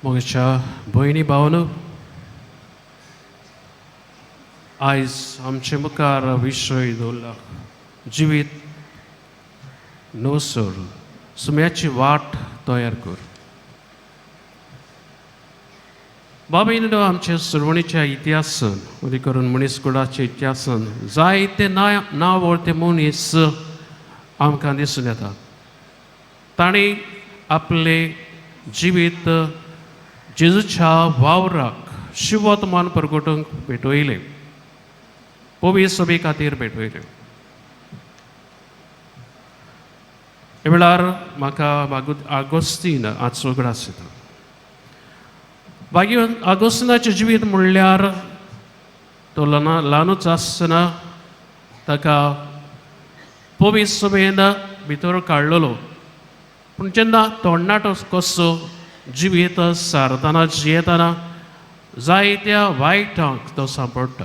म्हज्या भयणी भावनो, आयज आमचे मुखार विशय दवरला जिवीत नवसर सुम्याची वाट तयार कर. बाबीन आमच्या सुरवणीच्या इतिहासान उदी करून मनीसकुडाच्या इतिहासान जायते नांव ते मनीस आमकां दिसून येतात. तांणी आपले जिवीत जेजूच्या वावराक शिवत मान परगटूंक भेटयलें, पवित्र सभे खातीर भेटयलें. हे वेळार म्हाका आगोस्तीन आज उगडास येता. मागीर आगोस्तीनाचें जिवीत म्हणल्यार तो ल्हानूच आसतना ताका पवित्र सभेन भितर काडलेलो. पूण जेन्ना तोडणाटो कसो जिवीत सारतना जियेतना जायत्या वायटांक तो सांपडटा,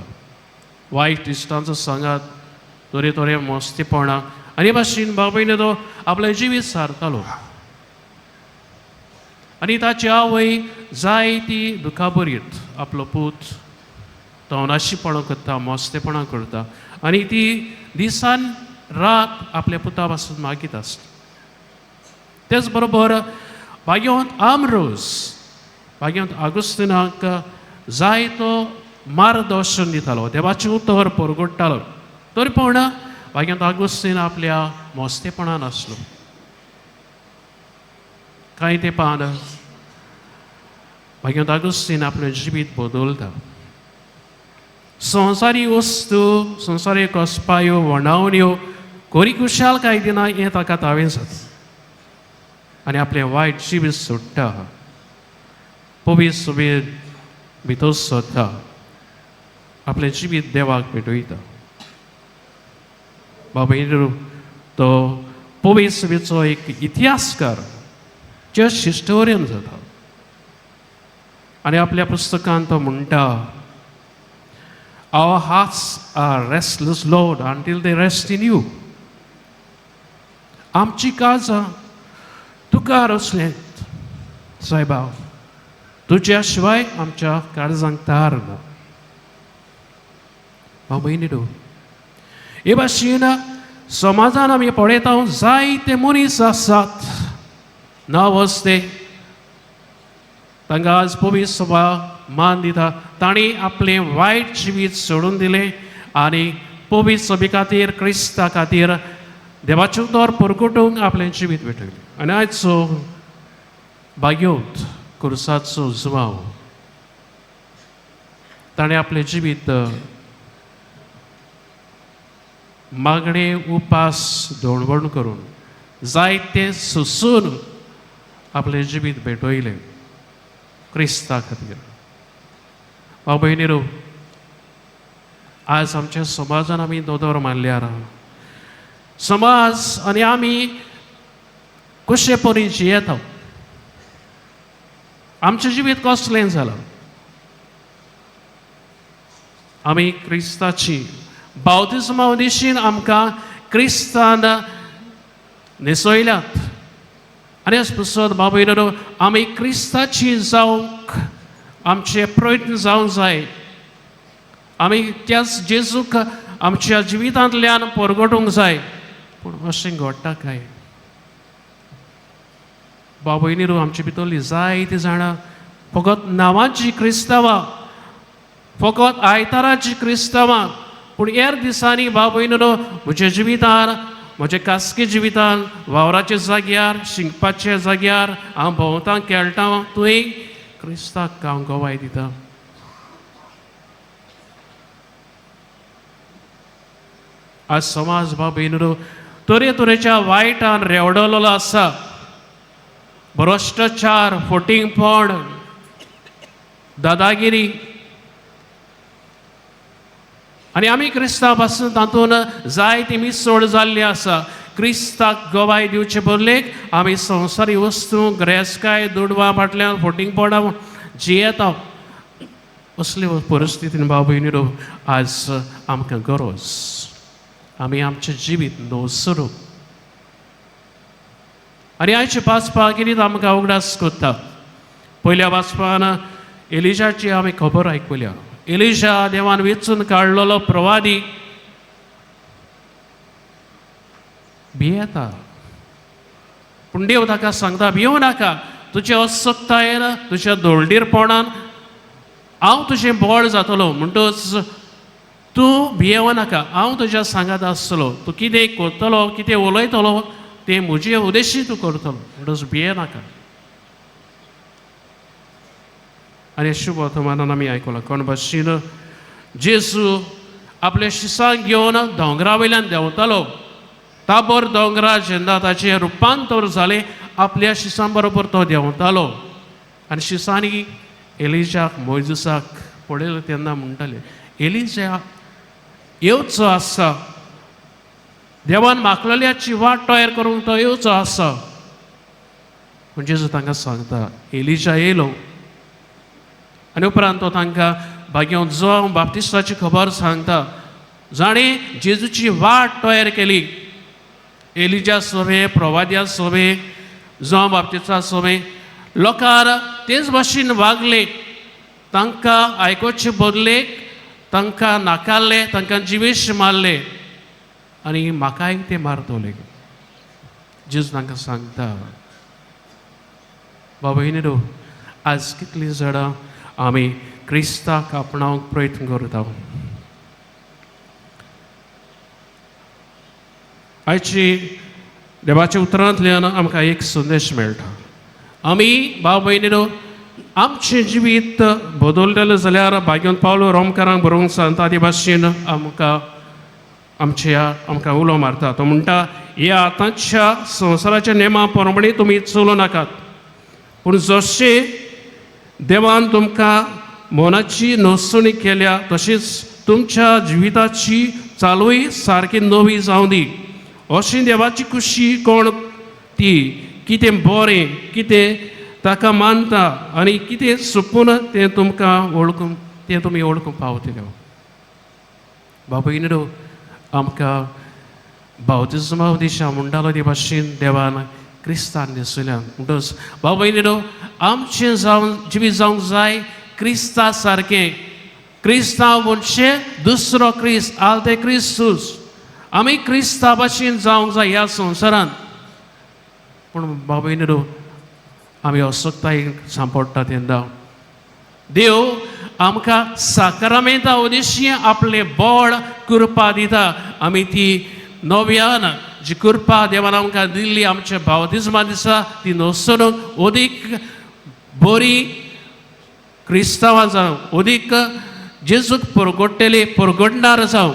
वायट इश्टांचो सांगात, तरेतरे मस्तीपणां आनी भाशेन बापायन तो आपलें जिवीत सारतालो. आनी ताची आवय जायती दुखाबरीत आपलो पूत तो अनाशीपणां करता, मस्तेपणां करता आनी ती दिसान रात आपल्या पुता पासून मागीत आसता. तेच बरोबर भाग्यवंत आमरोज, भाग्यवंत आगुस्तिनाक जायतो मार्गदर्शन दितालो, देवाचें उतर परगट्टालो. तरी पूण भाग्यवंत आगुस्तीन आपल्या मस्तेपणान आसलो. कांय तेंपान भाग्यवंत आगुस्तीन आपलें जिवीत बदलता. संवसारी वस्तू, संवसारी कसपायो, वणावण्यो कोरी खुशाल काय दिना हें ताका तावें जाता आनी आपलें वायट जिवीत सोडटा, पवित्र सभेन भितर सरता, आपलें जिवीत देवाक भेटयता. बाबा तो पवित्र सभेचो एक इतिहासकार, चर्च हिस्टोरियन जाता आनी आपल्या पुस्तकांत तो म्हणटा, Our hearts are restless, Lord, until they rest in you. आमची काळजां तुका रसलेंत सायबा, तुज्या शिवाय आमच्या काळजांक तार ना. भाव भयणी, हे भाशेन समाजान आमी पळयता जायते मनीस आसात नांव असते, तांकां आज पवित्र सभा मान दिता. तांणी आपलें वायट जिवीत सोडून दिलें आनी पवित्र सभे खातीर, क्रिस्ता खातीर, देवाचें उतर परगटूंक आपलें जिवीत भेटयलें. आनी आयचो भाग्योत कुर्साचो जुवांव, ताणें आपलें जिवीत मागणे, उपास, दोणवण करून जायते सोसून आपलें जिवीत भेटयलें क्रिस्ता खातीर. भाव भयणी, आज आमच्या समाजान आमी दोदोर मारल्यार समाज आनी आमी कशे परी जियेता, आमचें जिवीत कसलें जालां? आमी क्रिस्ताची बावतिज्मा दिशीन आमकां क्रिस्तान न्हेसयल्यात आनी अशें पुस्तक भाव भयणीनो, आमी क्रिस्ताची जावंक आमचे प्रयत्न जावंक जाय. आमी त्याच जेजूक आमच्या जिवितांतल्यान परगटूंक जाय. पूण अशें घडटा काय? भाव भयणीनो, आमचे भितरली जायतीं जाणां फकत नांवाची क्रिस्तांवां, फकत आयताराची क्रिस्तांवां, पूण हेर दिसांनी भाव भयणीनो म्हज्या जिवितान, म्हज्या खासगी जिवितान, वावराच्या जाग्यार, शिकपाच्या जाग्यार हांव भोंवता, खेळटा, थंय क्रिस्ताक हांव गवाय दिता. आज समाज भाव भयणीनो तरेतरेच्या वायटान रेवडलेलो आसा. भ्रश्टाचार, फटींगपण, दादागिरी आनी आमी क्रिस्ता पासून तातूंत जायती मिसळ जाल्ली आसा. क्रिस्ताक गवाय दिवचे बदलेक आमी संवसारी वस्तू, गिरेस्तकाय, दुडवां फाटल्यान, फटींगपणां जियेता. असले परिस्थितीन भाव भयणीनो आज आमकां गरज आमी आमचें जिवीत नवसरूंक. आनी आयचे पांच पागिरीत आमकां उगडास करता पयल्या वाचपान एलिजाची आमी खबर आयकुल्या. एलिजा देवान वेंचून काडलेलो प्रवादी भियेता, पूण देव ताका सांगता भियों नाका, तुजे असक्तायेन तुज्या दोळडीरपणान हांव तुजें बळ जातलो, म्हणटच तूं भियेवं नाका, हांव तुज्या सांगात आसतलो, तूं कितें करतलो कितें उलयतलो तें म्हजे उद्देशी तूं करतलो, म्हणटच भिये नाका. आनी शुभ वर्तमानान आमी आयकलां कोण भाशेन जेजू आपल्या शिसांक घेवन दोंगरा वयल्यान देंवतालो. ताबोर दोंगरा जेन्ना ताचें रुपांतर जालें आपल्या शिसां बरोबर तो देंवतालो आनी शिसांनी एलिजाक मोयजुसाक पळयलो तेन्ना म्हणटाले एलिजा येवचो आसा, देवान मागलेल्याची वाट तयार करूंक तो येवचो आसा. पूण जेजू तांकां सांगता एलिजा येयलो आनी उपरांत तो तांकां भाग्योन जुआंव बाप्तिस्ताची खबर सांगता, जाणें जेजूची वाट तयार केली. एलिजा सोबे प्रवाद्या सोबे जुआंव बाप्तिस्ता सोबे लोकार तेच भाशेन वागले, तांकां आयकुचे बदलेक तांकां नाकारले, तांकां जिवेश मारले आनी म्हाकाय ते मारतले. जेजू तांकां सांगता बाबा भयणीनो, आज कितलीं जाणां आमी क्रिस्ताक आपणावंक प्रयत्न करता. आयची देवाच्या उतरांतल्यान आमकां एक संदेश मेळटा. आमी भाव भयणीनो आमचें जिवीत बदलतलें जाल्यार भाग्योन पावलो रोमकारांक बरोवंक सांगता ते भाशेन आमकां आमच्या आमकां उलो मारता. तो म्हणटा ह्या आतांच्या संवसाराच्या नेमा प्रमाणे तुमी चलूं नाकात, पूण जशें देवान तुमकां मनाची नसणी केल्या तशीच तुमच्या जिविताची चालूय सारकी नवी जावं दी. अशी देवाची खुशी कोण ती कितें बरें कितें ताका मानता आनी कितें सोंपून तें तुमकां वळखूंक तें तुमी वळखूंक पावतले. बाबा आमकां बावतिज्मा दिशा म्हणटालो ते भाशेन देवान क्रिस्तान न्हेसयल्यान. म्हणटच भाव भयणीनो आमचें जावन जिवीत जावंक जाय क्रिस्ता सारकें. क्रिस्तांव म्हणजे दुसरो क्रिस्त आल्ते क्रिस्तूस. आमी क्रिस्ता भाशेन जावंक जाय ह्या संवसारांत. पूण भाव भयणीनो आमी असक्तायेक सांपडटा तेन्ना देव आमकां साकरामेंता उद्देशी आपलें बळ कृपा दिता. आमी ती नव्यान जी कृपा देवान आमकां दिल्ली आमच्या बावतिज्मा दिसा ती न्हसणूक अदीक बरी क्रिस्तांवां जावं, अदीक जेजूक परगडटले परगडणार जावं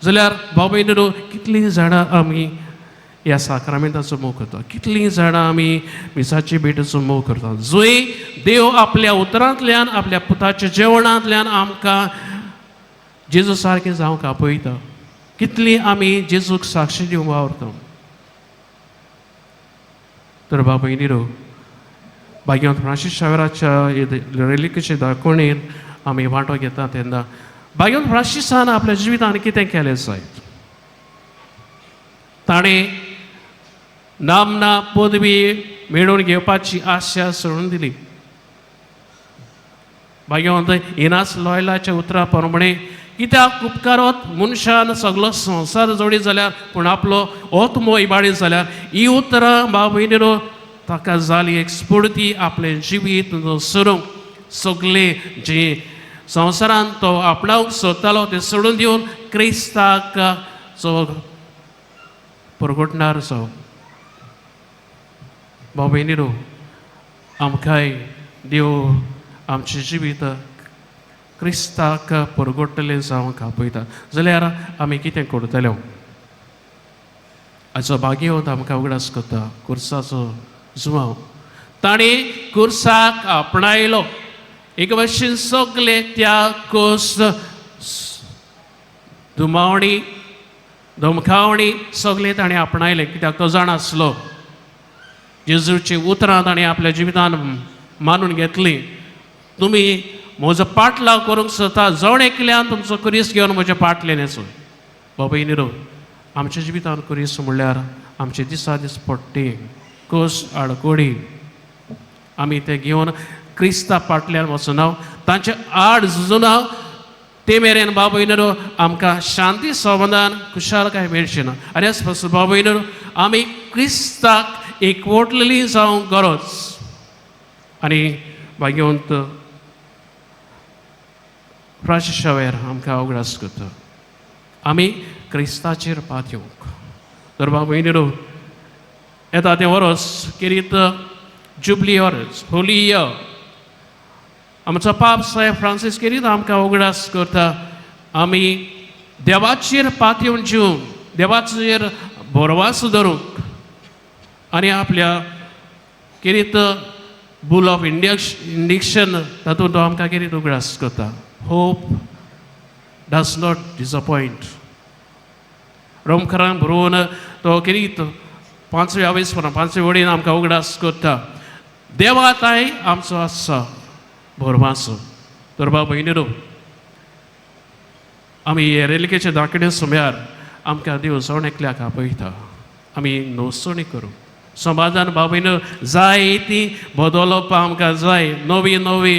जाल्यार भाव भयणीनो कितलीं जाणां आमी ह्या साक्रामेंताचो मोग करता, कितलीं जाणां आमी मिसाची भेटीचो मोग करता. जंय देव आपल्या उतरांतल्यान आपल्या पुताच्या जेवणांतल्यान आमकां जेजू सारकें जावंक आपयता, कितलीं आमी जेजूक साक्षी दिवंक वावरता. तर भाव भयणीनो भाग्यांत फ्रांसीस शावेराच्या रेलिकेचे दाखोवणेन आमी वांटो घेता तेन्ना भाग्यांत फ्रांसिसान आपल्या जिवितान कितें केलें जायत, ताणें नामना पदवी मेळोवन घेवपाची आशा सोडून दिली. भाग्यवंत इनास लॉयलाच्या उतरा प्रमाणे कित्याक उपकारत मनशान सगलो संवसार जोडी जाल्यार पूण आपलो आत्मो इबाडीत जाल्यार ही उतरां भाव भयणीनो ताका जाली एक स्फूर्ती आपलें जिवीत सरूंक. सगळें जें संवसारान तो आपणावंक सोदतालो तें सोडून दिवन क्रिस्ताक चो परगटणार जावं. भाव भयणीनो आमकांय देव आमचें जिवीत क्रिस्ताक परगडटलें जावंक आपयता जाल्यार आमी कितें करतले. हाचो भाग्यवंत आमकां उगडास करता कुर्साचो जुवांव ताणें कुर्साक आपणायलो. एक भाशेन सगले त्या कोस दुमावणी धमकावणी सगळें ताणें आपणायलें, कित्याक तो जाण आसलो जेजूची उतरां ताणें आपल्या जिवितान मानून घेतलीं. तुमी म्हजो पाटलाव करूंक सोदता, जण एकल्यान तुमचो कुरीस घेवन म्हज्या पाटल्यान येचो. बाबा निरो आमच्या जिवितान कुरीस म्हणल्यार आमचे दिसा दीस पडटी कोस आडकोडी आमी ते घेवन क्रिस्ता फाटल्यान वचना, तांचे आड झुजुना, ते मेरेन बाबा भयणीनो आमकां शांती समाधान खुशालकाय मेळची ना. आनी हेच पासून बाबा भयणीनो आमी क्रिस्ताक एकवटलेली जावंक गरज. आनी भाग्यवंत फ्रांसीस शावेर आमकां उगडास करता आमी क्रिस्ताचेर पातयेवंक. तर बाबा भयणीनो येता तें वरोस किरीत जुबली वरस, होली इयर, आमचो पाप साहेब फ्रांसीस केरीत आमकां उगडास करता आमी देवाचेर पातयेवन जिवंक, देवाचेर भरवास धरूंक आनी आपल्या केरीत बूल ऑफ इंडिक्शन तातूंत तो आमकां केरीत उगडास करता. Hope does not disappoint. रोमकरांक बरोवन तो केरीत पांचव्या आवेसपणा पांचव्या वडीन आमकां उगडास करता देवा ताय आमचो आसा भरवासो. तर बाबा भयणीनो आमी हे रेलिकेच्या दाखणे सुम्यार आमकां देव जण एकल्याक आपयता आमी नवसणी करूं. समाजान बाबा जाय ती बदलप आमकां जाय, नवी नवी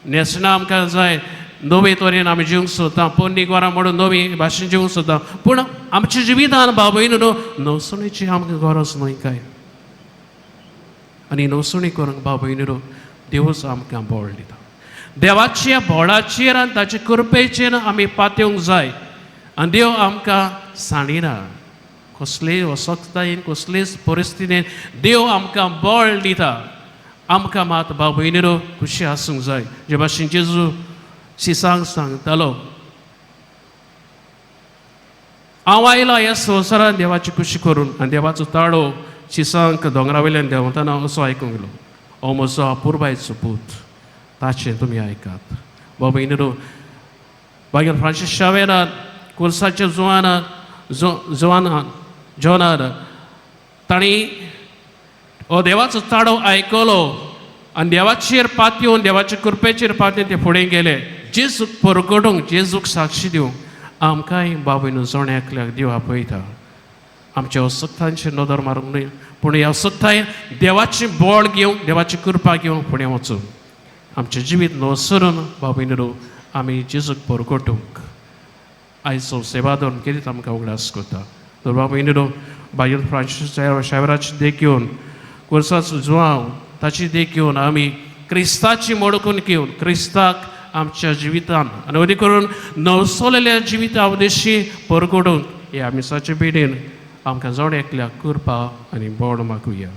न्हेसणां आमकां जाय, नवे तरेन आमी जिवंक सोदता, पोन्नी गोरां म्हणून नवी भाशेन जिवंक सोदता, पूण आमच्या जिवितान बाबा न्हू नवसणीची आमकां गरज न्हय काय. आनी नवसणी करूंक बाबा न्हू देवूच आमकां बळ दिता. देवाच्या बोळाचेर आनी ताचे कृपेचेर आमी पातयेवंक जाय आनी देव आमकां सांडिना. कसलेय असक्तायेन कसलेच परिस्थितीन देव आमकां बळ दिता. आमकां मात बाबा भयणीनो खुशी आसूंक जाय. जे भाशेन जेजू शिसांक सांगतालो, हांव आयला ह्या संवसारान देवाची खुशी करून. आनी देवाचो ताळो शिसांक दोंगरा वयल्यान देंवतना असो आयकूंक गेलो, हो म्हजो अपुरबायचो पूत, ताचें तुमी आयकात. बाबा भयणीनो मागीर फ्रांसीस शावेरान कुर्साच्या जुवानान जुवानान जॉनान तांणी हो देवाचो ताळो आयकलो आनी देवाचेर पातयेवन देवाचे कृपेचेर पातयेवन ते फुडें गेले जेजूक परगटूंक, जेजूक साक्षी दिवंक. आमकांय बाबा जण एकल्याक देव आपयता. आमच्या असक्तांचेर नदर मारूंक न्हय, पूण ह्या असक्तायेन देवाचें बळ घेवंक, देवाची कृपा घेवंक फुडें वचूंक, आमचें जिवीत नसरून बाबा न्हू आमी जेजूक परगटूंक आयचो सेवाधर्म केरीत आमकां उगडास करता. तर बाबा न्हू बायल फ्रांसीस शावेराची देख घेवन, कोर्साचो जुवांव ताची देख घेवन आमी क्रिस्ताची मोडकून घेवन क्रिस्ताक आमच्या जिवितान आनी अदी करून नवसलेल्या जिविता उद्देशी परगडूंक ह्या मिसाचे पिढीन आमकां जण एकल्याक कृपा आनी बोड मागुया.